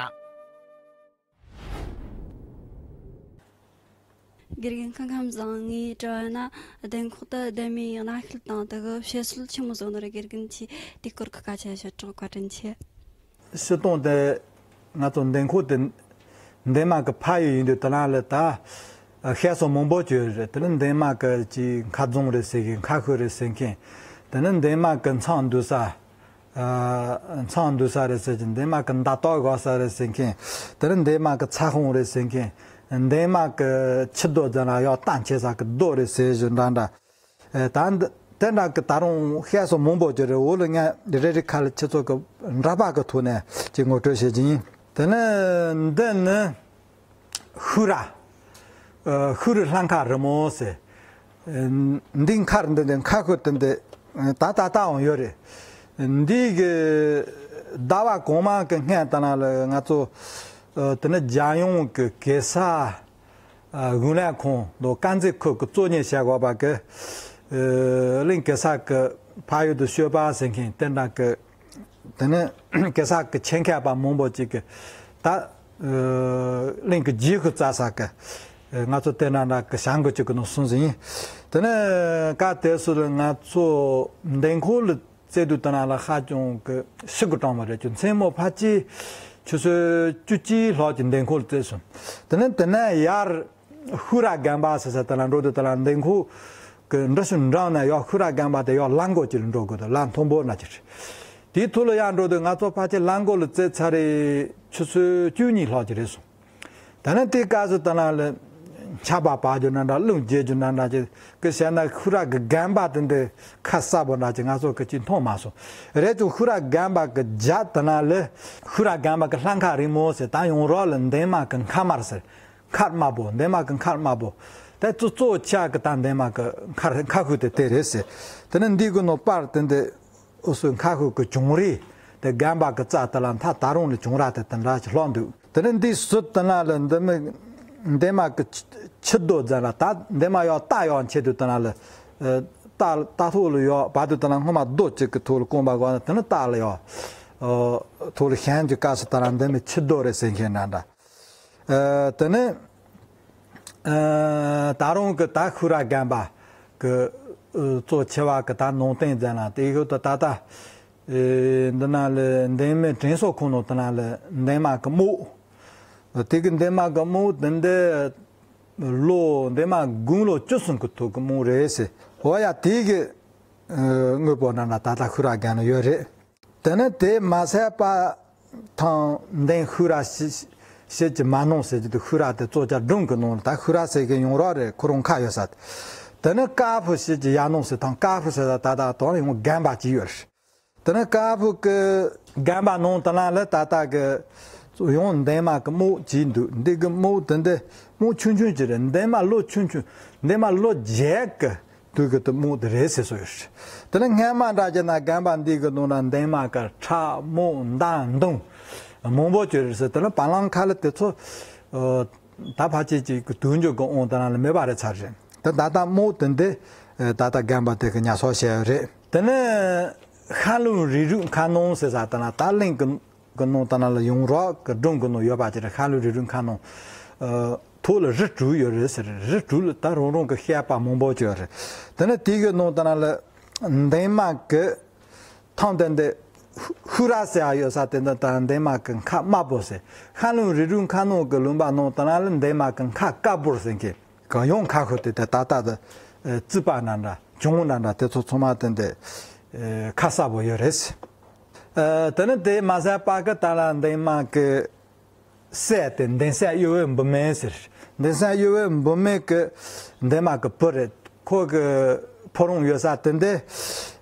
དགེ་རྒན་ཁ་ཁམས་བཟང་། ངའི་དྲི་བ་ན། འདན་ཁོག་ཏུ་འདན་མའི་གནའ་ཤུལ་དང་དེ་གི་བཤད་སྲོལ་ཆི་མོ་ཟིག་ཡོད་ནི་རེད། དགེ་རྒན་གྱིས་དེའི་སྐོར་གྱི་སྐད་ཆ་བཤད་རོགས། བཀའ་དྲིན་ཆེ། སྤྱིར་བཏང་དེ་ང་ཚོ་འདན་ཁོག་དེ་འདན་མ་གི་ཕ་ཡུལ་ཡིན་དུས་དེ་ན་ལ་ད་བཤད་སྲོལ་མང་པོ་ཅིག་ཡོད་རེད། དེ་ནི་འདན་མ་གི་ཅིག་མཁར་རྫོང་རེད་ཟེར་མཁན། མཁར་ཤུལ་རེད་ཟེར་མཁན། དེ་ནི་འདན་མ་གི་མཚམས་འདུལ་ས། ཨ། མཚམས་འདུལ་ས་རེད་ཟེར་གྱི། འདན་མ་གི་མདའ་ཐོག་བཞག་ས་རེད་ཟེར་མཁན། དེ་ནི་འདན་མ་གི་ཚ་ཁང་རེད་ཟེར་མཁན། འདན་མ་གི་ཁྱི་རྡོ་དེ་ན་ཡག་གཏམ་འཁྱེར་ས་གི་རྡོ་རེད་ཟེར་གྱི་འདྲ་འདྲ། ཨེ། ད་འདི་དེ་འདྲ་གི་ད་རུང་བཤད་སྲོལ་མང་པོ་ཅིག་རེད། འོ་ལ་ངས་རེ་རེ་ཁ་ལ་ཁྱེད་ཚོ་གི་འདྲ་པར་གི་ཐོག་ནས་ཅིག་ངོ་སྤྲོད་བྱེད་ཀྱི་ཡིན། དེ་ནི་འདི་ནི་ཤུ་ར། ཨ། ཤུ་རུ་ལྷ་མཁར་རི་མོ་ཟེར། ཨ། འདི་མཁར་འདི་འདི་མཁར་ཤུལ་དེ་འདི་ད་ད་ལྟའང་ཡོད་རེད། འདི་གི་ཟླ་བ་གོང་མ་གི་སྔོན་དེ་ན་ལ་ང་ཚོ། ཨ། དེ་ནི་རྒྱལ་ཡོངས་ཀྱི་གེ་སར། ཨ། གཞུང་ལས་ཁང་དང་དཀར་མཛེས་ཁུལ་གྱི་གཙོ་གཉེར་བྱེད་དགོས་པ་གི། ཨ། གླིང་གེ་སར་གྱི་ཕ་ཡུལ་དུ་སྐྱོད་པ་ཟེར་མཁན་དེ་འདྲ་གི། དེ་ནི་གེ་སར་གྱི་ཆེད་མཁས་པ་མང་པོ་ཅིག་གིས་ད། ཨ། གླིང་གི་རྗེས་ཤུལ་བཙལ་ས་གི། ཨ། ང་ཚོ་དེ་འདྲ་འདྲ་གི་བྱ་འགུལ་ཅིག་གི་ནང་སོང་ཟིན་ཡིན། དེ་ནི་སྐབས་དེ་སུ་ལ་ང་ཚོ་འདན་ཁོག་ལ་བཙལ་དུས་དེ་ན་ལ་ཧ་ཅང་གི་ཤུགས་ཀྱིས་དྲངས་པ་རེད། ཅུང་མཚན་མོ་ཕལ་ཆེར་ཆུ་ཚོད་བཅུ་གཅིག་ལྷག་ཅིག་འདན་ཁོག་ལ་བཙལ་སོང་། དེ་ནས་དེ་ནས་ཡར་ཤུ་ར་དགོན་པ་ཟེར་ས་དེ་ལ་འགྲོ་དུས། དེ་ལ་འདན་ཁོག་གི་འབྲི་ཆུ་འགྲམ་ནས་ཡར་ཤུ་ར་དགོན་པ་དེ་ཡར་ལམ་མགོ་ཅིག་ལ་འགྲོ་དགོས་འདུག། ལམ་མཐོན་པོ་ནང་ཅིག་རེད། དེའི་ཐོག་ལ་ཡར་འགྲོ་དུས་ང་ཚོ་ཕལ་ཆེར་ལམ་མགོ་ལ་བཙལ་ཚར་རེད། ཆུ་ཚོད་བཅུ་གཉིས་ལྷག་ཅིག་རེད་སོང་། ད་ནི་དེའི་སྐབས་སུ་དེ་ན་ལ་ཆར་པ་བབས་རྒྱུ་འདྲ་འདྲ། རླུང་རྒྱག་རྒྱུ་འདྲ་འདྲ་ཅིག་གི་བྱས་ན། ཤུ་ར་གི་དགོན་པ་དེ་འདི་ཁ་གསལ་པོ་འདྲ་ཅིག་ང་ཚོ་གིས་ཅིག་མཐོང་མ་སོང་། རེད་ཀྱང་ཤུ་ར་དགོན་པ་གི་རྒྱབ་དེ་ན་ལ་ཤུ་ར་དགོན་པ་གི་ལྷ་མཁར་རིང་མོ་ཟེར། ད་ཡོངས་གྲགས་ལ་འདན་མ་གི་མཁར་དམར་ཟེར། མཁར་དམར་པོ། འདན་མ་གི་མཁར་དམར་པོ། དེ་གཙོ་གཙོ་ཆེ་གི་ད་འདན་མ་གི་མཁར་མཁར་ཤུལ་དེ་དེ་རེད་ཟེར། དེ་ནི་འདི་གི་ནང་པར་དེ་འདི། འུ་ཚོའི་མཁར་ཤུལ་གྱི་གྱང་རིས་ དེ་རྒན་པ་གི་རྩ་དེ་ལ་མཐའ་ད་རུང་ལ་བྱུང་ར་དེ་དེ་འདྲ་ཞིག་ལྷག་འདུག་དེ་ནས་འདི་སུ་དེ་ན་ལ་འདི་མི་འདན་མ་གི་ཆུ་ཆུ་རྡོ་ཟེར་ལ་ད་འདན་མ་ཡག་རྟ་ཡག་ཆེད་དུ་དེ་ན་ལ། རྟ་རྟ་ཐོག་ལ་ཡོད་བར་དུ་དེ་ན་སྔོན་མ་རྡོ་གཅིག་གི་ཐོག་ལ་བསྐོངས་པ་གོ་ན་དེ་ནི་རྟ་ལ་ཡོད། ཐོག་ལ་ཤན་གྱི་སྐབས་སུ་དེ་ན་འདི་མི་ཆུ་རྡོ་རེད་ཟེར་མཁན་འདྲ་འདྲ། ཨ། དེ་ནས་ཨ། ད་རུང་གི་ད་ཤུ་ར་རྒན་པ་གི་ཨ། གཙོ་ཆེ་བ་གི་ད་ནང་བསྟན་མཛད་ན་དེ་ཤོད་དུ་ད་ལྟ་ཨེ། འདི་ན་ལ་འདན་མའི་དྲན་གསོ་ཁང་ནང་དེ་ན་ལ་འདན་མ་གི་རྨོག་དེ་གི་འདན་མ་གི་རྨོག་དེ་འདི་ལོ་འདན་མ་དགུང་ལོ་བཅུ་གསུམ་གི་ཐོག་གི་རྨོག་རེད་ཟེར། འོ་ཡ་དེ་གི་ཨ། དངོས་པོ་ནང་ན་ད་ལྟ་ཤུ་ར་རྒན་ནི་ཡོད་རེད། དེ་ནས་དེ་མ་ཟད་པ་ཐང་འདན་ཤུ་ར་ཤི་ཤི་ཅི་མ་ནོང་ཟེར་གྱི་འདུག་ཤུ་ར་དེ་གཙོ་ཆེ་སྒྲུང་གི་ནང་ལ་ད་ཤུ་ར་ཟེར་གི་ཡོང་རོགས་རེད། ཁོ་རང་ཁ་ཡོད་ས། དེ་ནས་ཀ་ཕུ་ཤི་ཅི་ཡ་ནོང་ཟེར་ཐང་ཀ་ཕུ་ཟེར་ས་ད་ད་དོན་ཡང་རྒན་པ་ཅིག་ཡོད་རེད། དེ་ནས་ཀ་ཕུ་གི་རྒན་པ་ནང་དེ་ན་ལ་ད་ལྟ་གི་ཡང་འདན་མ་གི་རྨོག་ཅིག་འདུག་འདི་གི་རྨོག་དེ་འདི་རྨོག་ཆུང་ཆུང་ཅིག་རེད། འདན་མ་ལོ་ཆུང་ཆུང་འདན་མ་ལོ་བརྒྱད་གི་དུས་ཀྱི་དུ་རྨོག་དེ་རེད་ཟེར་སོ་ཡོད། དེ་ནས་སྔན་མ་འདྲ་བྱས་ན་རྒན་པ་འདི་གི་ནང་ན་འདན་མ་གི་ཁྲབ་རྨོག་མདའ་མདུང་མང་པོ་ཅིག་རེད་ཟེར། དེ་ནས་བ་ལང་ཁ་ལ་དེ་ཚོ་ཨ། ད་ཕལ་ཆེར་ཅིག་གི་དུས་འགྱུར་གི་དབང་དེ་ན་ལ་མེད་པ་རེད་ཚར་རེད། དེ་ད་ལྟ་རྨོག་དེ་འདི་ཨ། ད་ལྟ་རྒན་པ་དེ་གི་ཉར་ཚགས་བྱས་ཡོད་རེད། དེ་ནས་ཤ་ལུང་རི་རུད་མཁར་ནང་ཟེར་ས་དེ་ན་ད་གླིང་གི་གི་ནང་དེ་ན་ལ་ཡོང་རོགས་གི་སྒྲུང་གི་ནང་ཡོད་པ་ཅིག་རེད། ཤ་ལུང་རི་རུད་མཁར་ནང་ཨ། ཐོག་ལ་རི་དྲུག་ཡོད་རེད་ཟེར། རི་དྲུག་ལ་ད་རང་རང་གི་བཤད་པ་མང་པོ་ཅིག་ཡོད་རེད། དེ་ནས་དེ་གི་ནང་དེ་ན་ལ་འདན་མ་གི་ཐང་དེ་འདི་ཤུ་ཤུ་ར་ཟེར་ཡ་ཡོད་ས་དེ་འདི་ད་འདན་མ་གི་མཁར་དམར་པོ་ཟེར། ཤ་ལུང་རི་རུད་མཁར་ནང་གི་ལུང་པ་ནང་དེ་ན་ལ་འདན་མ་གི་མཁར་དཀར་པོར་ཟེར་མཁན་གང་ཡོང་ཁ་ཤོར་དེ་དེ་ད་ལྟ་དེ་རྩིག་པ་འདྲ་འདྲ་གྱང་འདྲ་འདྲ་དེ་ཚོ་ཚང་མ་དེ་འདི་ཁ་གསལ་པོ་ཡོད་རེད། ཨ། དེ་ནི་དེ་མ་ཟད་པ་གི་ད་ལ་འདན་མ་གི་སྲས་དེ་འདན་སྲས་གཡོ་བའི་འབུམ་མེད་ཟེར། འདན་སྲས་གཡོ་བའི་འབུམ་མེད་གི་འདན་མ་གི་བུ་རེད། ཁོ་གི་ཕོ་རོང་ཡོད་ས་དེ་འདི་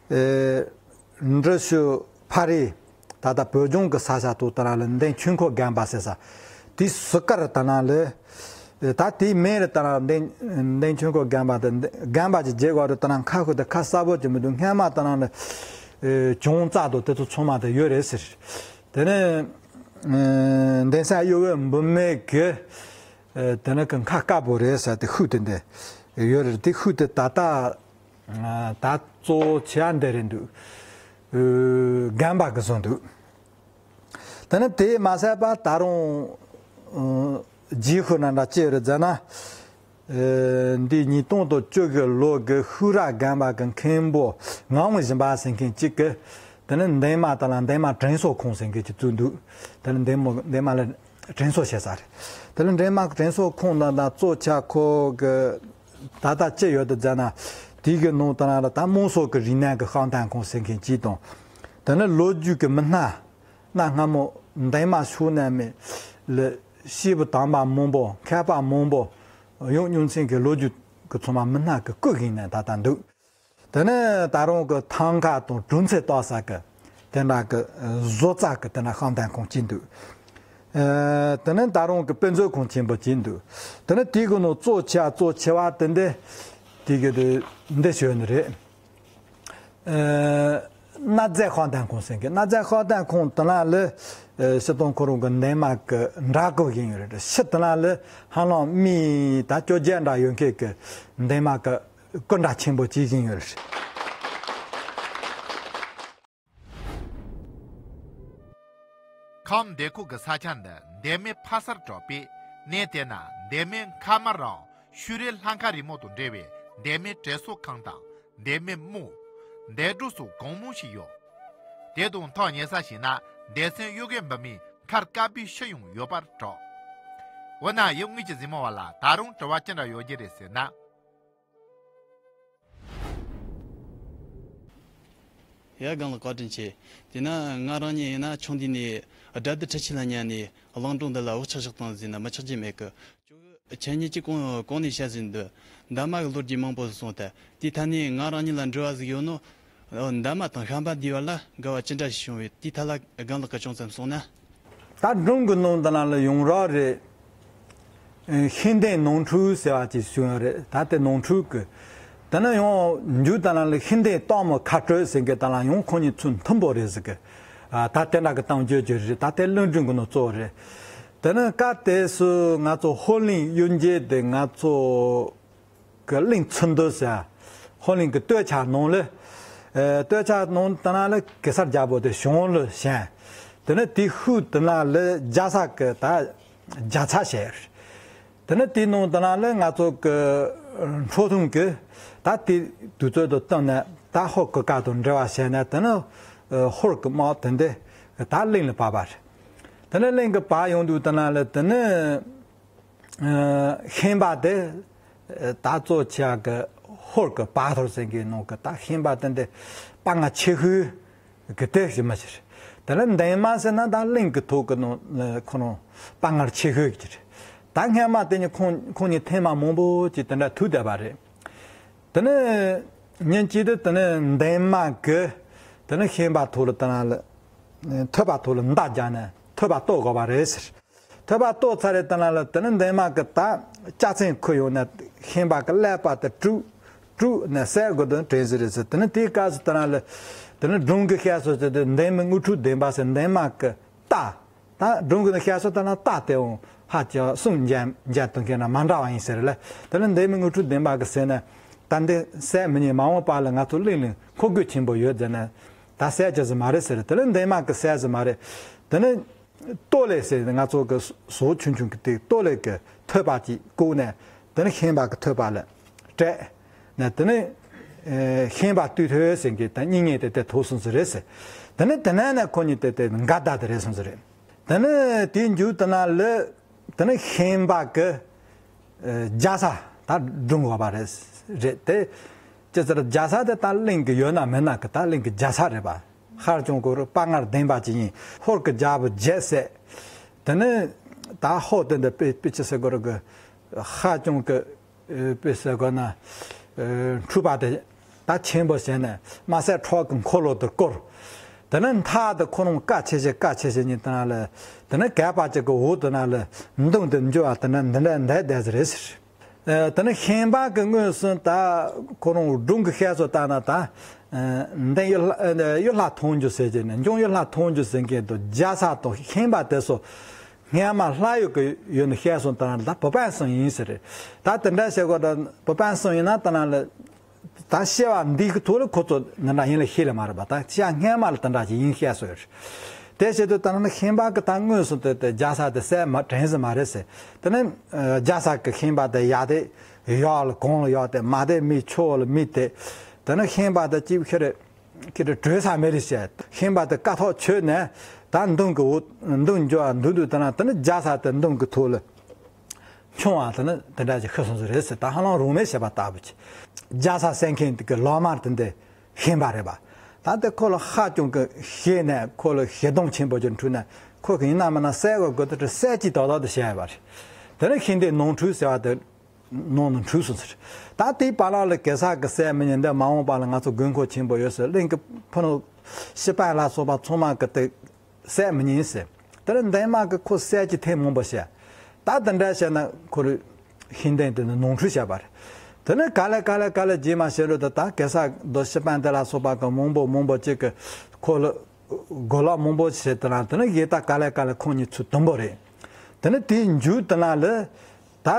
ཨེ། འབྲི་ཆུ་ཕ་རི་ད་ལྟ་བོད་ལྗོངས་ཀྱི་ས་ཆ་ཐོག་དེ་ན་ལ་འདན་ཆོས་འཁོར་རྒན་པ་ཟེར་ས་དེ་ཟུར་དཀར་དེ་ན་ལ་ད་དེའི་མིང་རེད། དེ་ན་འདན་འདན་ཆོས་འཁོར་རྒན་པ་དེ་རྒན་པ་ཅིག་བརྗེད་དགོས་རེད། དེ་ན་ཁ་ཤོར་དེ་ཁ་གསལ་པོ་ཅིག་མི་འདུག་སྔན་མ་དེ་ན་ལ་ཨེ། གྱང་རྩ་དང་དེ་ཚོ་ཚང་མ་དེ་ཡོད་རེད་ཟེར། དེ་ནས་ཨེ། འདན་སྲས་གཡོ་བའི་འབུམ་མེད་གི་ཨེ། དེ་ནས་གི་མཁར་དཀར་པོ་རེད་ཟེར་དེ་ཤུལ་དེ་འདི་ཡོད་རེད། དེ་ཤུལ་དེ་ད་ལྟ་ཨ། ད་གཙོ་ཆེ་བ་འདི་རེད་འདུག་ཨེ། རྒན་པ་གི་བཟོ་འདུག་དེ་ནས་དེ་མ་ཟད་པ་ད་རུང་ཨ། རྗེས་ཤུལ་ན་འདྲ་ཅི་རེད་ཟེར་ན། ཨེ། འདི་ཉིས་སྟོང་དང་བཅུ་གི་ལོ་གི་ཤུ་ར་རྒན་པ་གི་མཁན་པོ་ངག་དབང་སྦྱིན་པ་ཟེར་མཁན་གཅིག་གིས་དེ་ནི་འདན་མ་དེ་ལ་འདན་མ་དྲན་གསོ་ཁང་ཟེར་མཁན་གཅིག་བཙུགས་འདུག་དེ་ནི་འདན་མ་འདན་མ་ལ་དྲན་གསོ་བྱེད་ས་རེད། དེ་ལ་འདན་མ་དྲན་གསོ་ཁང་ནང་ན་གཙོ་ཆེ་ཁོ་གི་ད་ལྟ་ཅི་ཡོད་དུ་མཛད་ན། དེའི་གི་ནང་དེ་ན་ལ་ད་དམངས་སྲོལ་གི་རིག་གནས་གི་དཔང་རྟགས་ཁང་ཟེར་མཁན་གཅིག་དང་། དེ་ནི་ལོ་རྒྱུས་གི་མི་སྣ། གནའ་སྔ་མོ་འདན་མ་ཕྱོགས་ན་མེད་ལ་སྐྱེས་བུ་དམ་པ་མང་པོ་མཁས་པ་མང་པོ་ཡང་སྨྱུག་ཚན་གྱི་ལོ་རྒྱུས་ཀྱི་ཚང་མ་མི་སྣ་གི་སྐུ་བཞེངས་ནས་ད་ལྟ་འདུག་དེ་ནས་ད་རུང་གི་ཐང་ཀ་དང་གྲུ་འཚེ་བཏགས་ས་གི་དེ་འདྲ་གི་བཟོ་རྩལ་གི་དེ་འདྲ་དཔང་རྟགས་ཁང་གཅིག་འདུག་ཨ། དེ་ནས་ད་རུང་གི་དཔེ་མཛོད་ཁང་ཆེན་པོ་གཅིག་འདུག་དེ་ནས་དེའི་གི་ནང་གཙོ་ཆེ་གཙོ་ཆེ་བ་དེ་འདི་དེ་གི་དེ་འདི་ཞོན་ནི་རེད། ཨ། གནའ་རྫས་དཔང་རྟགས་ཁང་ཟེར་གི་གནའ་རྫས་དཔང་རྟགས་ཁང་དེ་ན་ལ་ཨ། སྤྱིར་བཏང་ཁོ་རང་གི་འདན་མ་གི་འདྲ་སྐུ་བཞེངས་ཡོད་རེད། ཕྱི་དེ་ན་ལ་ཧ་ལམ་མི་ད་བཅོ་བརྒྱད་འདྲ་ཡོད་མཁན་གི་འདན་མ་གི་སྐུ་འདྲ་ཆེན་པོ་གཅིག་བཞེངས་ཡོད་རེད། ཁམས་འདན་ཁོག་གི་ས་ཆ་འདི་འདན་མའི་ཕ་སར་གྲགས་པས། གནས་དེ་ན་འདན་མའི་མཁར་དམར་རམ་ཤུ་རའི་ལྷ་མཁར་རིང་མོ་དང་འབྲེལ་བའི་འདན་མའི་དྲན་གསོ་ཁང་དང་འདན་མའི་རྨོག་འདན་གྲོགས་སོགས་གང་མང་ཞིག་ཡོད། དེ་དང་ཐག་ཉེ་ས་ཞིག་ན་འདན་སྲས་གཡོ་བའི་འབུམ་མེད་མཁར་དཀར་པོའི་ཤུལ་ཡང་ཡོད་པར་གྲགས། འོ་ན་ཡུལ་དངོས་ཀྱི་གཟིགས་མོ་བ་ལ་ད་རུང་དྲི་བ་ཅི་འདྲ་ཡོད་རྒྱུ་རེད་ཟེར་ན། ཡ་རྒན་ལགས་བཀའ་དྲིན་ཆེ། དེས་ན་ང་རང་ཉིད་ཡིན་ན་ཆུང་དུས་ནས་དགྲ་བདུད་འཕྲུལ་ཆས་ལ་ཉན་ནས་གླིང་སྒྲུང་འདི་ལ་བག་ཆགས་བཞག་བཏང་ཟིན་ན་མི་ཆགས་རྒྱུ་མེད་གི། ཁྱེད་གཉིས་ཀྱིས་གོང་གོང་ནས་བཤད་ཟིན་འདུག་འདན་མ་གི་ལོ་རྒྱུས་མང་པོ་གསུངས་ཏེ། དེའི་ཐད་ནས་ང་རང་ཉིད་ལ་འདྲི་བ་ཟིག་ཡོད་ནོ། འདན་མ་དང་ཤན་པ་འདིའི་བར་ལ་འགལ་བ་ཅི་འདྲ་ཞིག་བྱུང་བས། དེའི་ཐད་ལ་རྒན་ལགས་ཀྱིས་ཅུང་ཙམ་གསུངས་ན། ད་སྒྲུང་གི་ནང་དེ་ན་ལ་ཡོང་རོགས་རེད། ཤིང་འདན་ནོར་འཁྲུལ་ཟེར་བ་ཅིག་བྱུང་ཡོད་རེད། ད་དེ་ནོར་འཁྲུལ་གི། དེ་ན་ཡང་མཇུག་དེ་ན་ལ་ཤིང་འདན་སྟག་མོ་ཁ་སྤྲོད་ཟེར་མཁན་དེ་ལ་ཡང་ཁོ་གཉིས་ཚུར་མཐུན་པོ་རེད་ཟེར་གི། ད་དེ་འདྲ་གི་གཏམ་བརྗོད་རྒྱུ་རེད། ད་དེ་གླིང་སྒྲུང་གི་ནང་གཙོ་བོ་རེད། དེ་ནས་སྐབས་དེ་སུ་ང་ཚོ་ཧོར་གླིང་གཡུལ་འགྱེད་དེ་ང་ཚོ་གི་གླིང་ཚུན་དུ་ཟེར། ཧོར་གླིང་གི་སྟོད་ཆ་ནང་ལ། ཨེ། སྟོད་ཆ་ནང་དེ་ན་ལ་གེ་སར་རྒྱལ་པོ་དེ་གཞུང་ལ་བཞེངས། དེ་ནས་དེའི་ཤུལ་དེ་ན་ལ་རྒྱལ་ས་གི་ད་རྒྱལ་ཚ་བྱས། དེ་ནས་དེའི་ནང་དེ་ན་ལ་ང་ཚོ་གི་འཕྲོ་མཐུད་ཀྱི་ད་དེ་དུས་ཚོད་དུ་བཏང་ནས་ད་ཧོར་གི་སྐབས་དང་འབྲེལ་བ་བྱས་ནས། དེ་ནས་ཨེ། ཧོར་གི་དམག་དེ་འདི་ད་གླིང་ལ་བབས་པ་རེད། དེ་ནས་གླིང་གི་བབས་ཡོང་དུས་དེ་ན་ལ་དེ་ནས། ཨ། ཤན་པ་དེ་ད་གཙོ་ཆེ་གི་ཧོར་གི་བ་ཐོར་ཟེར་གི་ནང་གི་ད་ཤན་པ་དེ་འདི་དཔའ་ངར་ཆེ་ཤོས་གི་དེ་ཞིག་མི་ཞིག་རེད། དེ་ལ་འདན་མ་ཟེར་ན་ད་གླིང་གི་ཐོག་གི་ནང་ཁོ་རང་དཔའ་ངར་ཆེ་ཤོས་ཀྱི་རེད། ད་སྔན་མ་དེ་གཉིས་ཁོང་ཁོང་གཉིས་ཐེངས་མ་མང་པོ་ཅིག་དེ་འདྲ་ཐུག་བསྡད་པ་རེད། དེ་ནས་ཉིན་གཅིག་དེ་དེ་ནས་འདན་མ་གི་དེ་ནས་ཤན་པ་ཐོག་ལ་དེ་ན་ལ་ཐོད་པ་ཐོག་ལ་མདའ་རྒྱག་ནས་ཐོད་པ་གཏོར་དགོས་པ་རེད་ཟེར། ཐོད་པ་གཏོར་ཚར་རེད་དེ་ན་ལ་དེ་ནས་འདན་མ་གི་ད་ལྕགས་ཚན་ཁུར་ཡོང་ནས་ཤན་པ་གི་ཀླད་པ་དེ་དཀྲུགས་དཀྲུགས་ནས་བསད་དགོས་དོན་དྲན་ཟེར་རེད་ཟེར། དེ་ནས་དེའི་སྐབས་སུ་དེ་ན་ལ་དེ་ནས་སྒྲུང་གི་བཤད་སྲོལ་ཟེར་དེ་འདན་མའི་དངོས་གྲུབ་ལྡན་པ་ཟེར། འདན་མ་གི་རྟ། ད་སྒྲུང་གི་ནང་བཤད་སྲོལ་ལྟར་ན་རྟ་དེའང་ཧ་ཅང་སུས་འཇལ་འཇལ་གཏོང་མཁན་ན་མ་འདྲ་བ་ཡིན་ཟེར་ལ། དེ་ལ་འདན་མའི་དངོས་གྲུབ་ལྡན་པ་གི་ཟེར་ན། ད་འདི་བསད་མི་ཉན། མ་འོངས་པ་ལ་ང་ཚོ་གླིང་ལ་འཁོར་དགོས་ཆེན་པོ་ཡོད་ཟེར་ན། ད་བསད་རྒྱུ་ཟིག་མ་རེད་ཟེར། དེ་ལ་འདན་མ་གི་བསད་ཟིག་མ་རེད། དེ་ནི་ཏོ་ལེ་ཟེར་ང་ཚོ་གི་ཟོག་ཆུང་ཆུང་གི་དེ་ཏོ་ལེ་གི་ཐོད་པ་ཅིག་བཀོག་ནས་དེ་ནི་ཤན་པ་གི་ཐོད་པ་ལ་སྤྲད། ནས་དེ་ནས་ཨེ། ཤན་པ་སྟོད་ཐོས་ཟེར་མཁན་དང་གཉེན་ཉེ་དེ་དེ་ཐུག་སོང་ཟེར་རེད་ཟེར། དེ་ནས་དེ་ནས་ནས་ཁོ་གཉིས་དེ་དེ་འགལ་ཟླ་དེ་རེད་སོང་ཟེར་རེད། དེ་ནས་དེའི་མཇུག་དེ་ན་ལ་དེ་ནས་ཤན་པ་གི་ཨེ། རྒྱལ་ས་ད་སྒྲུང་བ་པ་རེད་རེད་དེ། ཅི་ཟེར་རྒྱལ་ས་དེ་ད་གླིང་གི་ཡོད་ན་མེད་ན་གི་ད་གླིང་གི་རྒྱལ་ས་རེད་པ། ཧ་ཅང་གི་དཔའ་ངར་ལྡན་པ་ཅིག་ཡིན། ཧོར་གི་རྒྱལ་པོ་བརྒྱད་བསད། དེ་ནས་ད་ཧོར་དེ་འདི་དཔེ་དཔེ་ཅི་ཟེར་དགོས་རེད་གི། ཧ་ཅང་གི་ཨེ། དཔེ་ཟེར་དགོས་ན། ཨེ། འཁྲུག་པ་དེ་ད་ཆེན་པོ་བྱས་ནས་དམར་སེར་ཁྲག་གི་འཁོར་ལོ་དེ་བསྐོར། དེ་ནས་མཐའ་དེ་ཁོ་རང་བཀའ་ཆེ་ཆེ་བཀའ་ཆེ་ཆེ་གཉིས་དེ་ན་ལ། དེ་ནས་གད་པ་གཅིག་གི་འོག་དེ་ན་ལ་མདུང་དེ་འཇུ་བ་དེ་ན་འདི་འདྲ་འདས་བསྡད་ཟེར་རེད་ཟེར། ཨེ། དེ་ནས་ཤན་པ་གི་དངོས་སུ་ད་ཁོ་རང་སྒྲུང་གི་བཤད་སྲོལ་ལྟར་ན་ད། ཨེ། འདན་གཡུ་ལྷ་ཨེ། གཡུ་ལྷ་མཐོང་རྒྱུ་ཟེར་གྱི་ནས་འཇང་གཡུ་ལྷ་མཐོང་རྒྱུ་ཟེར་མཁན་དང་རྒྱལ་ས་དང་ཤན་པ་དེ་ཚོ། སྔན་མ་ལྷ་ཡུལ་གྱི་ཡུལ་ནས་བཤད་སོང་ལྟར་ན་ད་བོད་པ་གསུམ་ཡིན་ཟེར། ད་དེ་འདྲ་བཤད་དགོས་ད་བོད་པ་གསུམ་ཡིན་ན་ལྟར་ན་ལ། ད་བཤད་པ་འདི་གི་ཐོག་ལ་ཁོ་ཚོ་འདི་འདྲ་ཡིན་ལ་ཤེས་ལ་མ་རེད་པ། ད་བཤད་སྔན་མ་ལ་དེ་འདྲ་ཞིག་ཡིན་བཤད་སོང་ཡོད་རེད། དེ་བྱེད་དུས་ལྟར་ན་ཤན་པ་གི་ད་དངོས་སུ་དེ་དེ་རྒྱལ་ས་དེ་བསད་མ་དྲན་ཟིན་མ་རེད་ཟེར། དེ་ནས་ཨ། རྒྱལ་ས་གི་ཤན་པ་དེ་ཡ་དེ་ཡག་ལ་གང་ལ་ཡག་དེ་མ་དེ་མི་ཆོག་ལ་མི་དེ། དེ་ནས་ཤན་པ་དེ་གཅིག་ཁྱེར། ཁྱེད་ཀྱི་གྲོས་ས་མེད་རེད་ཟེར། ཤན་པ་དེ་བཀའ་ཐོག་ཆོད་ནས་ད་མདུང་གི་འོག་མདུང་འཇོག་འདུག་འདུག་དེ་ན་དེ་ནི་རྒྱལ་ས་དེ་མདུང་གི་ཐོག་ལ་མཆོང་བ་དེ་ནི་དེ་འདྲ་ཞིག་ཤི་སོང་ཟིག་རེད་ཟེར། ད་ཧ་ལམ་རང་མེད་བྱས་པ་ལྟ་བུ་ཅིག་རྒྱལ་ས་བསད་མཁན་དེ་གི་ལག་དམར་དེ་འདི་ཤན་པ་རེད་པ། ད་དེ་ཁོ་ལ་ཧ་ཅང་གི་ཞེད་ནས་ཁོ་ལ་ཞེ་སྡང་ཆེན་པོ་ཅིག་འཁྲུགས་ནས་ཁོ་གི་ཡིན་ན་མིན་ན་བསད་དགོས་དགོས་དེ་བསད་ཅིག་ཏག་ཏག་དེ་བྱས་པ་རེད། དེ་ནི་ཤིང་རྟའི་ནོར་འཁྲུལ་ཟེར་བ་དེ། ནང་ནས་འཁྲུགས་སོང་ཟེར། ད་དེའི་བར་ལ་གེ་སར་གི་བསད་མི་ཉན་འདི་མ་འོངས་པ་ལ་ང་ཚོ་དགོས་མཁོ་ཆེན་པོ་ཡོད་ཟེར། གླིང་གི་ཕུ་ནུ་ཤི་པན་ལ་སོགས་པ་ཚང་མ་གི་དེ་བསད་མི་ཉན་ཟེར། དེ་ལ་འདན་མ་གི་ཁོ་བསད་ཀྱི་ཐེངས་མང་པོ་བཤད། ད་དེ་འདྲ་བཤད་ན་ཁོ་རུ་ཤིང་རྟ་དེ་ནི་ནོར་འཁྲུལ་བྱས་པ་རེད། དེ་ནི་ག་ལེ་ག་ལེ་ག་ལེ་རྗེས་མ་བཤད་རུ་དུ་ད་གེ་སར་རྡོ་ཤི་པན་དེ་ལ་སོགས་པ་གི་མང་པོ་མང་པོ་ཅིག་གི་ཁོ་ལ། གོ་ལག་མང་པོ་བྱས་དེ་ན་དེ་ནི་ཡེ་ད་ག་ལེ་ག་ལེ་ཁོང་གཉིས་ཚུར་དུམ་བུ་རེད། དེ་ནི་དེའི་མཇུག་དེ་ན་ལ་ད་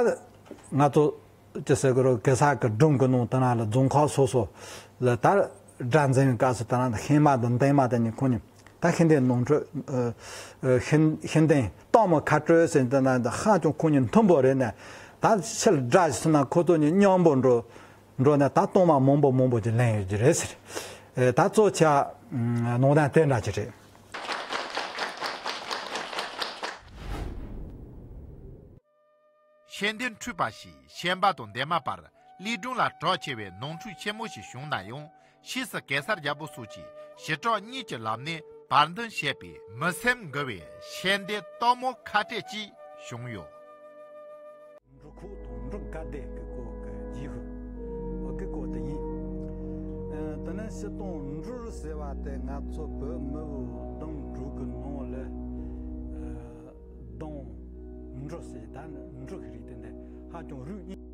ང་ཚོ་ཅི་ཟེར་གི་རོ་གེ་སར་གི་སྒྲུང་གི་ནང་དེ་ན་ལ་རྫོང་ཁག་སོ་སོ་ལ་ད་དགྲ་འཛིང་བའི་སྐབས་སུ་དེ་ན་ལ་ཤན་མ་དང་འདན་མ་དེ་གཉིས་ཁོང་གཉིས་ད་ཤིང་རྟའི་ནོར་འཁྲུལ་ཨ་ཨ་ཤིང་ཤིང་རྟའི་གཏོར་མ་ཁ་སྤྲོད་ཟེར་དེ་ན་ད་ཧ་ཅང་ཁོང་གཉིས་མཐུན་པོ་རེད་ནས་ད་ཕྱིར་དགྲ་ཞིག་སོང་ན་ཁོ་ཚོ་གཉིས་མཉམ་པོ་འགྲོ། འགྲོ་ནས་ད་གཏོར་མ་མང་པོ་མང་པོ་ཅིག་ལེན་ཡོད་ཀྱི་རེད་ཟེར། ཨེ། ད་གཙོ་ཆེ་ནང་དོན་དེ་འདྲ་ཅིག་རེད། ཤན་འདན་འཁྲུགས་པ་ཞིག་ཤན་པ་དང་འདན་མ་བར་གླིང་སྒྲུང་ལ་གྲགས་ཆེ་བའི་ནོར་འཁྲུག་ཆེན་མོ་ཞིག་བྱུང་ན་ཡང་ཕྱིས་སུ་གེ་སར་རྒྱལ་པོ་སོགས་ཀྱིས་ཞི་དྲག་གཉིས་ཀྱི་ལམ་ནས་བར་འདུམ་བྱས་པའི་མི་སེམས་འགུལ་བའི་ཤན་འདན་གཏོར་མ་ཁ་སྤྲོད་ཅིག་བྱུང་ཡོད། འབྲུ་ཁོག་དང་འབྲུ་དགའ་ལྡན་གྱི་སྐོར་གྱི་རྗེས་ཤུལ་གྱི་སྐོར་དེ་ཡིན། ཨ། དེ་ནས་སྤྱིར་བཏང་འབྲུ་ཟེར་བ་དེ་ང་ཚོ་བོད་མི་བོ་གདངས་དྲུག་གི་ནང་ལ། ཨ། གདངས་འབྲུ་ཟེར་ད་ནི་འབྲུ་གི་རིགས་དེ་འདི་ཧ་ཅང་རིགས་གཉིས།